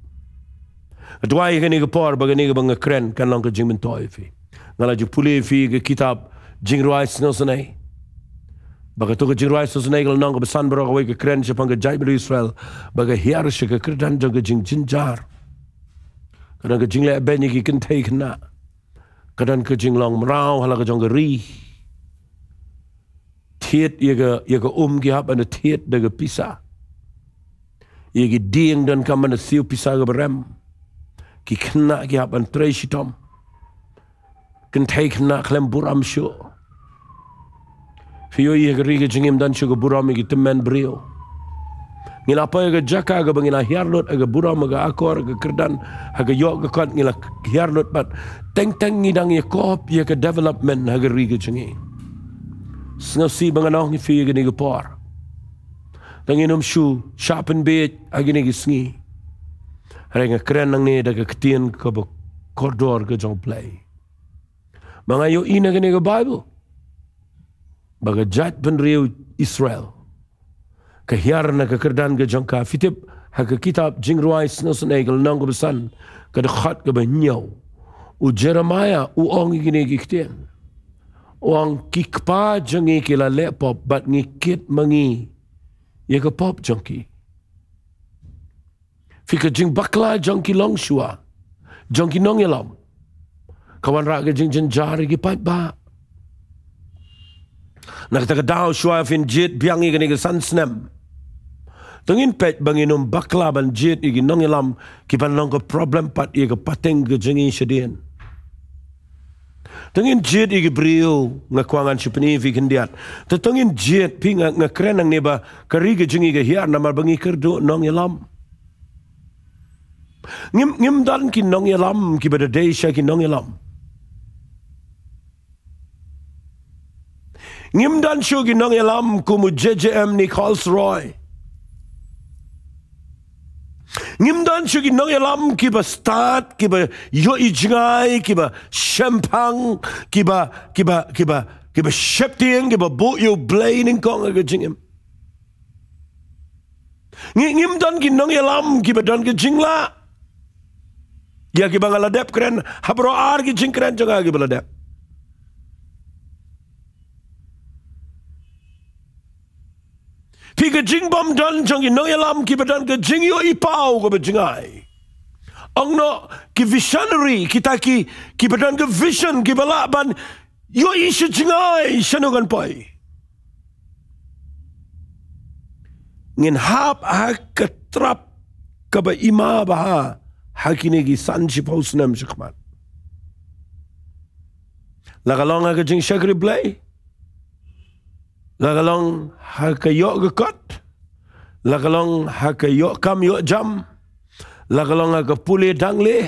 Duwai ïa kane ka por ba kane kaba nga kren kan long ka jingmyntoi ïa phi. Nga la ju pule ïa phi ka kitab Jingrwai Sngewsynei, ba kato ka Jingrwai Sngewsynei ka lynnong kaba san baroh kawei ka kren shaphang ka jaitbynriew Israel ba ka hiar sha ka kyrdan jong ka jingjynjar. Ka don ka jingleh beiñ ïa ki kynthei khynnah. Ka don ka jinglong mraw ha la ka jong ka ri. Thied ïa ka, ïa ka um, ki hap ban thied da ka pisa. Ïa ki dieng donkam ban siew pisa kaba rem. Ki khynnah ki hap ban trei shitom. Kynthei khynnah khlem burom shuh. Phi ïohi ha ka ri ka jong ngi ym don shuh ka burom ïa ki tymmen briew. Ngi la poi ha ka jaka kaba ngi la hiar lut ha ka burom, ha ka akor, ha ka kyrdan, ha ka ïoh ka kot, ngi la hiar lut bad teng teng ngi dang ïakop ïa ka development ha ka ri ka jong ngi. Sngewsih ba ngan ong ïa phi ha kane ka por, tang ngin ym shu shah pynbiej ha kine ki sngi. Hynrei nga kren nangne da ka ktien kaba kordor ka jong U Blei. Ma nga ïohi na kane ka Baibl ba ka jaitbynriew Israel ka hiar na ka kyrdan ka jong ka. Phi tip, ha ka kitab Jingrwai Sngewsynei ka lynnong kaba san, ka dkhot kaba hynñiew, u Jeremaïah u ong ïa kine ki ktien. U ong, ki kpa jong ngi ki la leh pop bad ngi kit ma ngi ïa ka pop jong ki. Phi, ka jingbakla jong ki longshuwa, jong ki nongïalam, ka wanrah ka jingjynjar ïa ki paidbah. Na kata ka daw shuwa phin jied biang ïa kane ka san snem, to ngin peit ba ngin ym bakla ban jied ïa ki nongïalam kiban long ka problem pat ïa ka pateng ka jong ngi shadien. To ngin jied ïa ki briew, nga kwah ngan shu pyni ïa phi khyndiat. To, to ngin jied, phi, nga, nga kren nangne ba ka ri ka jong ngi ka hiar namar ba ngi kyrduh nongïalam. Ngim, ngim don ki nongïalam kiba da dei sha ki nongïalam. Ngim don shuh ki nongïalam kum u J J M Nichols Roy. Ngim don shuh ki nongïalam kiba stad, kiba ïohi jngai, kiba shemphang, kiba, kiba, kiba, kiba sheptieng, kiba buh ïa U Blei nyngkong ha ka jingim. Ngi, ngim don ki nongïalam kiba don ka jinglah. Ïa kiba nga la dep kren ha baroh ar ki jingkren jong nga kiba la dep. Phi, ka jingbym don jong ki nongïalam kiba don ka jingïohi paw kaba jngai. Ong noh ki visionary, kita ki, kiba don ka vision, kiba lah ban ïohi sha jngai shano kan poi. Ngin hap ha ka trap kaba ima bha ha kine ki san shiphew snem shakhmat. La ka long ha ka jingshakri Blei, la ka long ha ka ïoh ka kot, la ka long ha ka ïoh kam ïoh jam, la ka long ha ka pule dangle,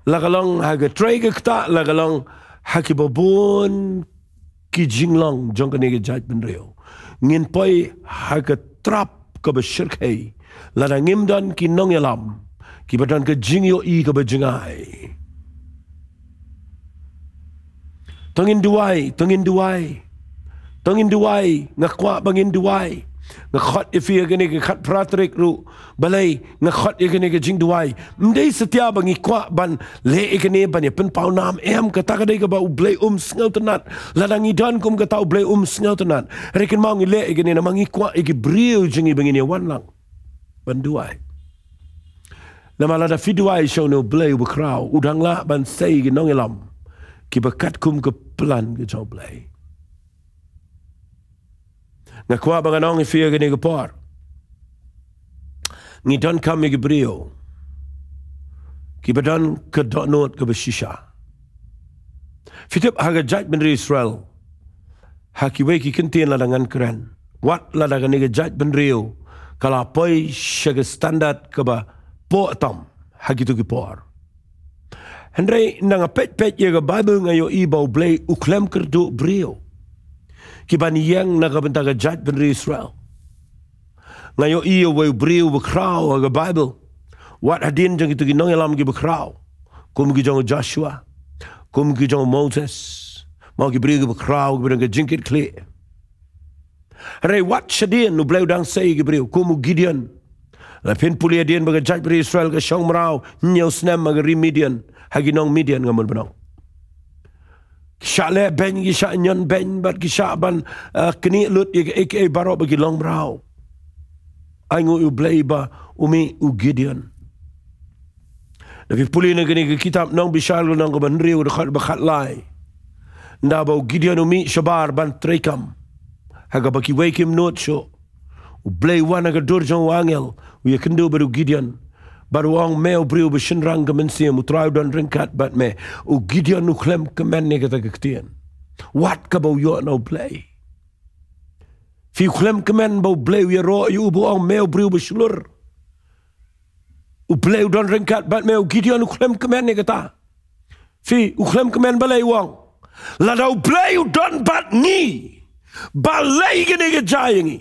la ka long ha ka trei ka ktah, la ka long ha kiba bun ki jinglong jong kane ka jaitbynriew. Ngin poi ha ka trap kaba shyrkhei lada ngim don ki nongïalam kiba don ka jingïohi kaba jngai. To ngin duwai, to ngin duwai, to ngin duwai. Nga kwah ba ngin duwai. Nga khot ïa phi ha kane ka khatphra tarik ruh, balei nga khot ïa kane ka jingduwai? Ym dei satia ba ngi kwah ban leh ïa kane ban ïa pynpaw nam, em, kata ka dei kaba U Blei um sngewtynnat. Lada ngi don kum kata, U Blei um sngewtynnat. Hynrei kynmaw, ngi leh ïa kane namar ngi kwah ïa ki briew jong ngi ba ngin ïa wan lang ban duwai. Namar lada phi duwai sha une U Blei uba khraw, u dang lah ban sei ïa ki nongïalam kiba katkum ka plan ka jong U Blei. Nga kwah ba ngan ong ïa phi ha kane ka por, ngi donkam ïa ki briew Kiba don ka dohnud kaba shisha. Phi tip ha ka jaitbynriew Israel, ha kiwei ki kyntien lada ngan kren, wat lada kane ka jaitbynriew ka la poi sha ka standard kaba poh tam ha kito ki por. Hynrei nang peit peit ïa ka Baibl nga ïohi ba U Blei u khlem kyrduh briew kiban ïeng na ka bynta ka jaitbynriew Israel. Nga ïohi ïa uwei u briew ba khraw ha ka Baibl, wat hadien jong kito ki nongïalam kiba khraw, kum ki jong u Joshua, kum ki jong u Moses, mo, ki briew kiba khraw, kiba don ka jingkitkhlieh. Hynrei wat shadien U Blei u dang sei ïa ki briew, kum u Gideon. Lada phin pule hadien ba ka jaitbynriew Israel ka shong mraw hynñiew snem ha ka ri Midian, ha ki nong Midian, nga mut ban ong, ki shah leh beiñ, ki shah ñion beiñ, bad ki shah ban, eh, knieh lut ïa kaei kaei baroh ba ki long mraw. Ainguh ïa U Blei ba u mih u Gideon. Lada phi pule na kane ka kitab Nongbishar lynnong kaba hynriew, dkhot ba khatlai, ynda ba u Gideon u mih shabar ban treikam ha kaba kiwei kim nud shuh, U Blei u wan ha ka dur jong u angel, u ïakynduh bad u Gideon, bad u ong, me u briew ba shynrang ka mynsiem, U Trai u don ryngkat bad me. U Gideon u khlem kmen ïa kata ka ktien. Wat kaba u ïoh na U Blei. Phi, u khlem kmen ba U Blei u ïaroh ïa u, ba u ong, me u briew ba shlur, U Blei u don ryngkat bad me. U Gideon u khlem kmen ïa kata. Phi, u khlem kmen balei? U ong, lada U Blei u don bad ngi, balei kane ka jia ïa ngi?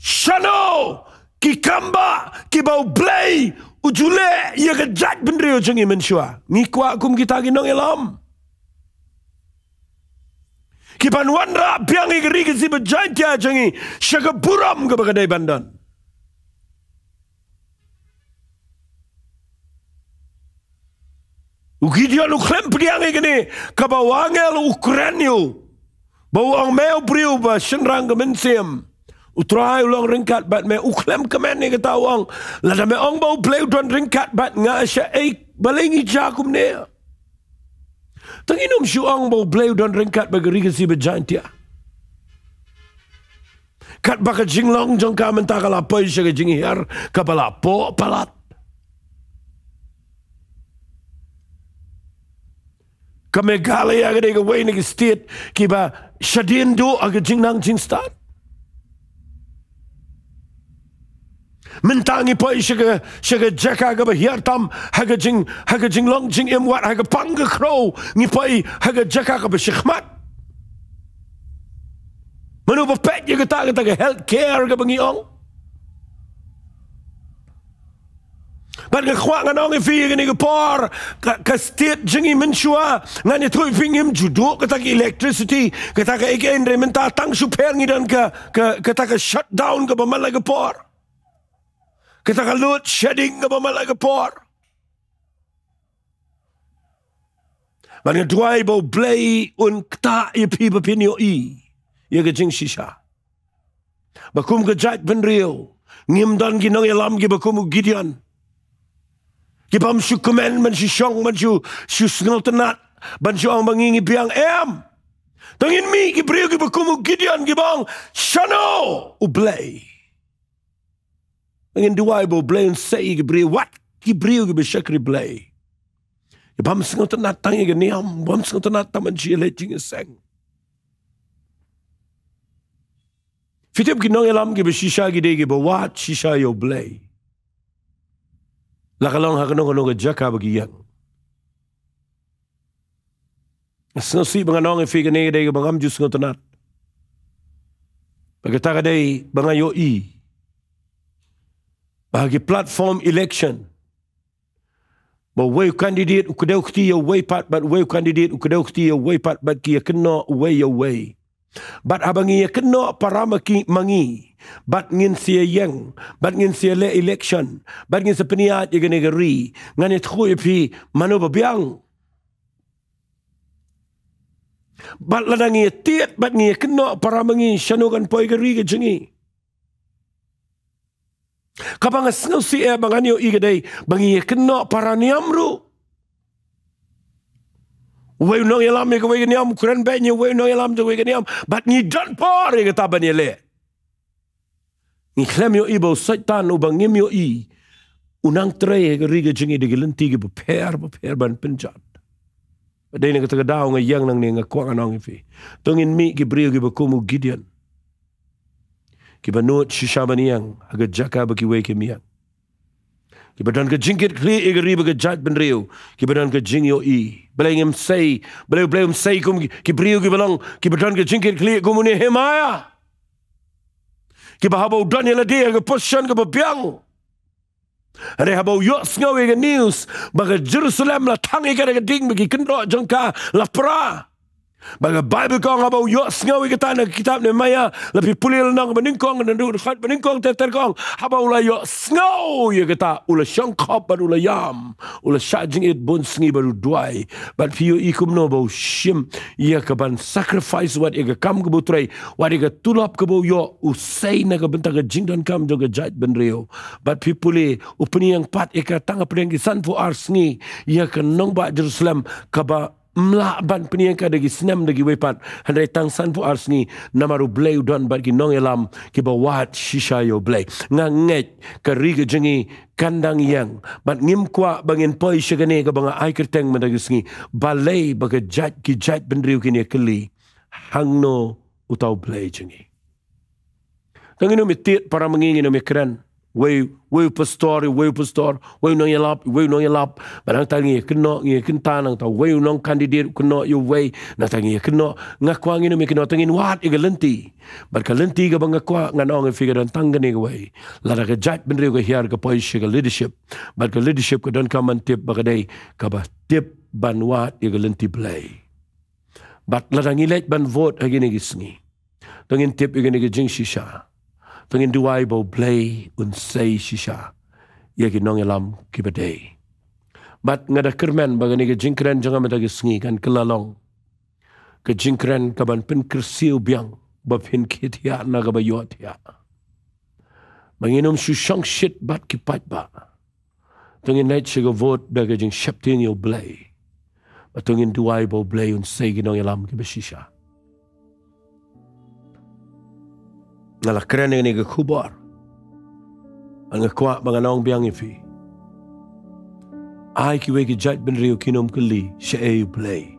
Shano ki kam ba kiba U Blei u ju leh ïa ka jaitbynriew jong ngi mynshuwa? Ngi kwah kum kita ki nongïalam kiban wanrah biang ïa ka ri Khasi bad Jaintia jong ngi sha ka burom kaba ka dei ban don. U Gideon u khlem pdiang ïa kane kaba u angel u kren ïa u, ba u ong, me u briew ba shynrang ka mynsiem, U Trai u long ryngkat bad me. U khlem kmen ïa kata, u ong, lada me ong ba U Blei u don ryngkat bad nga, shaei, balei ngi jia kumne? Te ngin ym shu ong ba U Blei u don ryngkat bad ka ri Khasi bad Jaintia, katba ka jinglong jong ka mynta ka la poi sha ka jinghiar kaba la poh palat. Ka Meghalaya ka dei kawei na ki state kiba shadien duh ha ka jingnang jingstad. Mynta ngi poi sha ka, sha ka jaka kaba hiar tam ha ka jing, ha ka jinglong jingim, wat ha ka pang ka khrew ngi poi ha ka jaka kaba shakhmat. Mano ba peit ïa kata, kata ka health care kaba ngi ong? Bad nga kwah ngan ong ïa phi ïa kane ka por, ka, ka state jong ngi mynshuwa, ngan ïathuh ïa phi, ngim ju duh kata ka electricity, kata kaei kaei, hynrei mynta tang shu pher ngi don ka, ka, kata ka shutdown kaba man la ka por, kata ka load shedding kaba man la ka por. Bad nga duwai ba U Blei un ktah ïa phi ba phin ïohi ïa ka jingshisha, ba kum ka jaitbynriew ngim don ki nongïalam kiba kum u Gideon, ki bym shu kmen, ban shu shong, ban shu, shu sngewtynnat, ban shu ong ba ngi ngi biang, em. To ngin mih ki briew kiba kum u Gideon, kiba ong, shano U Blei? Ngin duwai ba U Blei un sei ïa ki briew, wat ki briew kiba shakri Blei, ki bym sngewtynnat tang ïa ka niam, bym sngewtynnat tang ban shu ïaleit jingïaseng. Phi tip, ki nongïalam kiba shisha ki dei kiba wad shisha ïa U Blei, la ka long ha kano kano ka jaka ba ki ïeng. Nga sngewsih ba ngan ong ïa phi kane ka dei kaba ngam ju sngewtynnat, bad kata ka dei ba nga ïohi ba ha ki platform election, ba uwei u candidate u kdew kti ïa uwei pat, bad uwei u candidate u kdew kti ïa uwei pat, bad ki ïakynnoh uwei ïa uwei. Bad haba ngi ïakynnoh para ma ki, ma ngi, bad ngin sa ïeng, bad ngin sa leh election, bad ngin sa pynïaid ïa kane ka ri, ngan ïathuh ïa phi mano ba biang. Bad lada ngi ïatied bad ngi ïakynnoh para ma ngi, shano kan poi ka ri ka jong ngi? Kaba nga sngewsih eh ba ngan ïohi ka dei ba ngi ïakynnoh para niam ruh. Uwei u nongïalam ïa kawei ka niam, u kren beiñ ïa uwei u nongïalam ïa kawei ka niam, bad ngi don por ïa kata ban ïaleh. Ngi khlem ïohi ba u Soitan uba ngim ïohi, u nang trei ha ka ri ka jong ngi da ki lynti kiba pher bapher ban pynjot. Bad dei na kata ka daw nga ïeng nangne, nga kwah ngan ong ïa phi, to ngin mih ki briew kiba kum u Gideon, kiba nud shisha ban ïeng ha ka jaka ba kiwei kim ïeng, kiba don ka jingkitkhlieh ïa ka ri bad ka jaitbynriew, kiba don ka jingïohi. Balei ngim sei, balei, balei um sei kum ki, ki briew kiba long, kiba don ka jingkitkhlieh kum u Nehemiah, kiba haba u don ïa lade ha ka position kaba biang, hynrei haba u ïohsngew ïa ka news ba ka Jerusalem la thang ïa ka da ka ding, ba ki kyndoh jong ka la pra. Ba ka Baibl ka ong haba u ïohsngew ïa kata na ka kitab Nehemiah, la phi pule lynnong ba nyngkong, na dkhot ba nyngkong ter ter ka ong, haba u la ïohsngew ïa kata u la shongkhop bad u la ïam, u la shah jingit bun sngi bad u duwai. Bad phi ïohi kumno ba u shim ïa ka ban sacrifice wat ïa ka kam kaba u trei, wat ïa ka tulop kaba u ïoh, u sei na ka bynta ka jingdonkam jong ka jaitbynriew. Bad phi pule, u pynïeng pat ïa ka tang hapdeng ki sanphew ar sngi ïa ka nongbah Jerusalem, kaba ym lah ban pynïeng ka da ki snem da kiwei pat, hynrei tang sanphew ar sngi, namar U Blei u don bad ki nongïalam kiba wad shisha ïa U Blei. Nga ngeit ka ri ka jong ngi kan dang ïeng, bad ngim kwah ba ngin poi sha kane kaba nga ai kyrteng mynta ka sngi, balei ba ka jait, ki jaitbynriew kin ïa kylli, hangno uta U Blei jong ngi? Te ngin ym ïa tied para ma ngi, ngin ym ïa kren, wei, wei u pastor, wei u pastor, wei u nongïalap, wei u nongïalap. Bad nangta ngi ïa kynnoh, ngi ïa kynta, nangta wei u nong candidate u kynnoh ïa uwei, nangta ngi ïa kynnoh. Nga kwah ngin ym ïa kynnoh, te ngin wad ïa ka lynti. Bad ka lynti kaba nga kwah ngan ong ïa phi ka don tang kane kawei. Lada ka jaitbynriew ka hiar ka poi sha ka leadership, bad ka leadership ka donkam ban tip ba ka dei kaba tip ban wad ïa ka lynti Blei. Bad lada ngi leit ban vote ha kine ki sngi, to ngin tip ïa kane ka jingshisha. To ngin duwai ba U Blei un sei shisha ïa ki nongïalam kiba dei. Bad nga da kyrmen ba kane ka jingkren jong nga mynta ka sngi kan kylla long ka jingkren kaban pynkyrsiew biang, ba phin khie thiah na kaba ïoh thiah. Ba ngin ym shu shongshit bad ki paidbah. To ngin leit sha ka vote da ka jingsheptieng ïa U Blei. Bad to ngin duwai ba U Blei un sei ki nongïalam kiba shisha. Nga la kren ïa kane ka khubor. Nga kwah ba ngan ong biang ïa phi. Ai kiwei ki jaitbynriew kin ym kylli shaei U Blei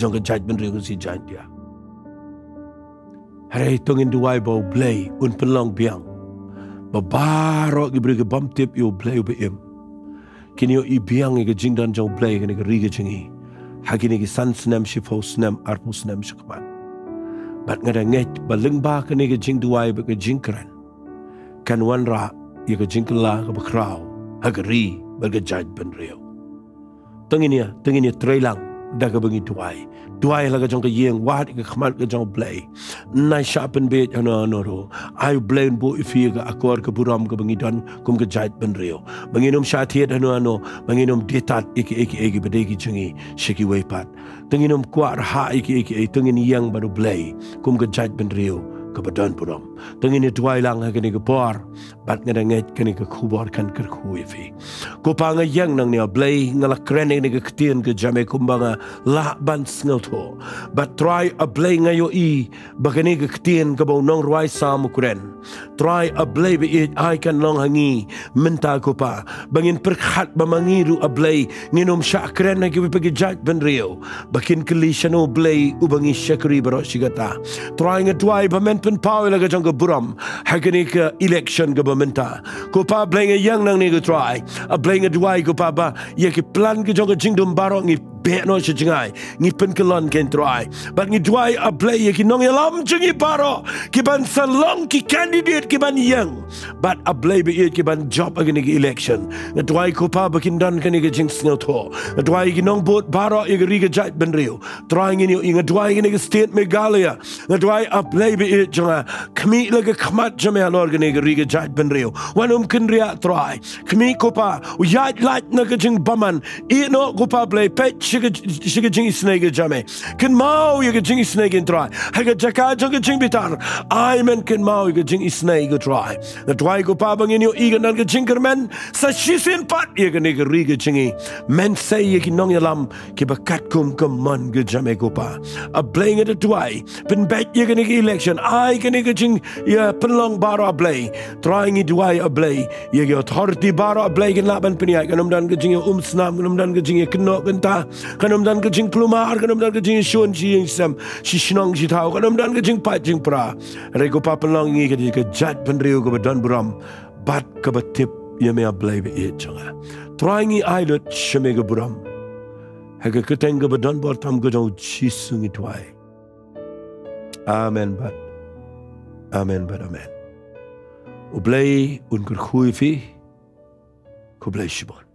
jong ka jaitbynriew ka sngi Jaiñtia. Hynrei to ngin duwai ba U Blei un pynlong biang ba baroh ki briew ki bym tip ïa U Blei uba im kin ïohi biang ïa ka jingdon jong U Blei ha kane ka ri ka jong ngi ha kine ki san snem, shiphew snem, arphew snem shakhmat. Bad nga da ngeit ba lyngba kane ka jingduwai bad ka jingkren kan wanrah ïa ka jingkylla kaba khraw ha ka ri bad ka jaitbynriew. To ngin ïa, to ngin ïa trei lang da kaba ngi duwai. Duwai la ka jong ka ïing, wad ïa ka khmat ka jong U Blei. Nai shah pynbeit hano hano ruh. Ai U Blei un buh ïa phi ïa ka akor ka burom kaba ngi don kum ka jaitbynriew. Ba ngin ym shah thied hano hano, ba ngin ym die tad ïa kiei kiei kiba dei ki jong ngi sha kiwei pat. To ngin ym kwah rhah ïa kiei kiei, to ngin ïeng bad U Blei kum ka jaitbynriew kaba don burom. To ngin ïa duwai lang ha kane ka por. Bad nga da ngeit kane ka khubor kan kyrkhu ïa phi. Ko Pa, nga ïeng nangne, A Blei, nga la kren ïa kane ka ktien ka jong me kumba nga lah ban sngewthuh. Bad Trai A Blei, nga ïohi ba kane ka ktien kaba u nongrwai Salm u kren, Trai A Blei ba ïeit, ai kan long ha ngi mynta ko Pa, ba ngin pyrkhat ba ma ngi ruh A Blei ngin ym shah kren ha kiwei pat ki jaitbynriew ba kin kylli shano U Blei uba ngi shakri baroh shi katta. Trai, nga duwai ba men pynpaw ïa la ka jong ka burom ha kane ka election kaba mynta. Ko Pa Blei, nga ïeng nangne ko Trai. A Blei, nga duwai ko Pa ba ïa ki plan ki jong ka jingdum baroh ngi beh noh sha jngai, ngi pynkyllon kein Trai. Bad ngi duwai A Blei ïa ki nongïalam jong ngi baroh kiban sa long ki candidate kiban ïeng, bad A Blei ba ïeit kiban jop ha kane ka election. Nga duwai ko Pa ba kin don kane ka jingsngewthuh. Nga duwai ïa ki nongbud baroh ïa ka ri ka jaitbynriew. Trai, ngin ïohi, nga duwai ïa kane ka state Meghalaya. Nga duwai A Blei ba ïeit jong nga, khmih la ka khmat jong me halor kane ka ri ka jaitbynriew. Wat nym kynriah Trai. Khmih ko Pa, u ïaid lait na ka jingbymman. Ïeh noh ko Pa Blei, peit ka, sha ka jingisynei ka jong me. Kynmaw ïa ka jingisynei ka, Trai. Ha ka jaka jong ka jingbitar, ai men kynmaw ïa ka jingisynei ka, Trai. Nga duwai ko Pa ba ngin ïohi ka don ka jingkyrmen sa shisien pat ïa kane ka ri ka jong ngi. Men sei ïa ki nongïalam kiba katkum ka mon ka jong me ko Pa. A Blei, nga duwai, pynbeit ïa kane ka election, ai kane ka jing, ïa pynlong baroh, a Blei. Trai, ngi duwai, a Blei, ïa ki authority baroh, a Blei, kin lah ban pynïaid. Kan ym don ka jingïaumsnam, kan ym don ka jingïakynnoh kynta, kan ym don ka jingkulmar, kan ym don ka jingïashun shi ïing shi sem, shi shnong shi thaw, kan ym don ka jingpait jingpra. Hynrei ko Pa, pynlong ngi ka, ka jaitbynriew kaba don burom bad kaba tip ïa me, a Blei ba ïeit jong nga. Trai, ngi ai lut sha me ka burom ha ka kyrteng kaba don bor tam ka jong U Jisu ngi duwai. Amen bad amen bad amen. U Blei un kyrkhu ïa phi. Khublei shibun.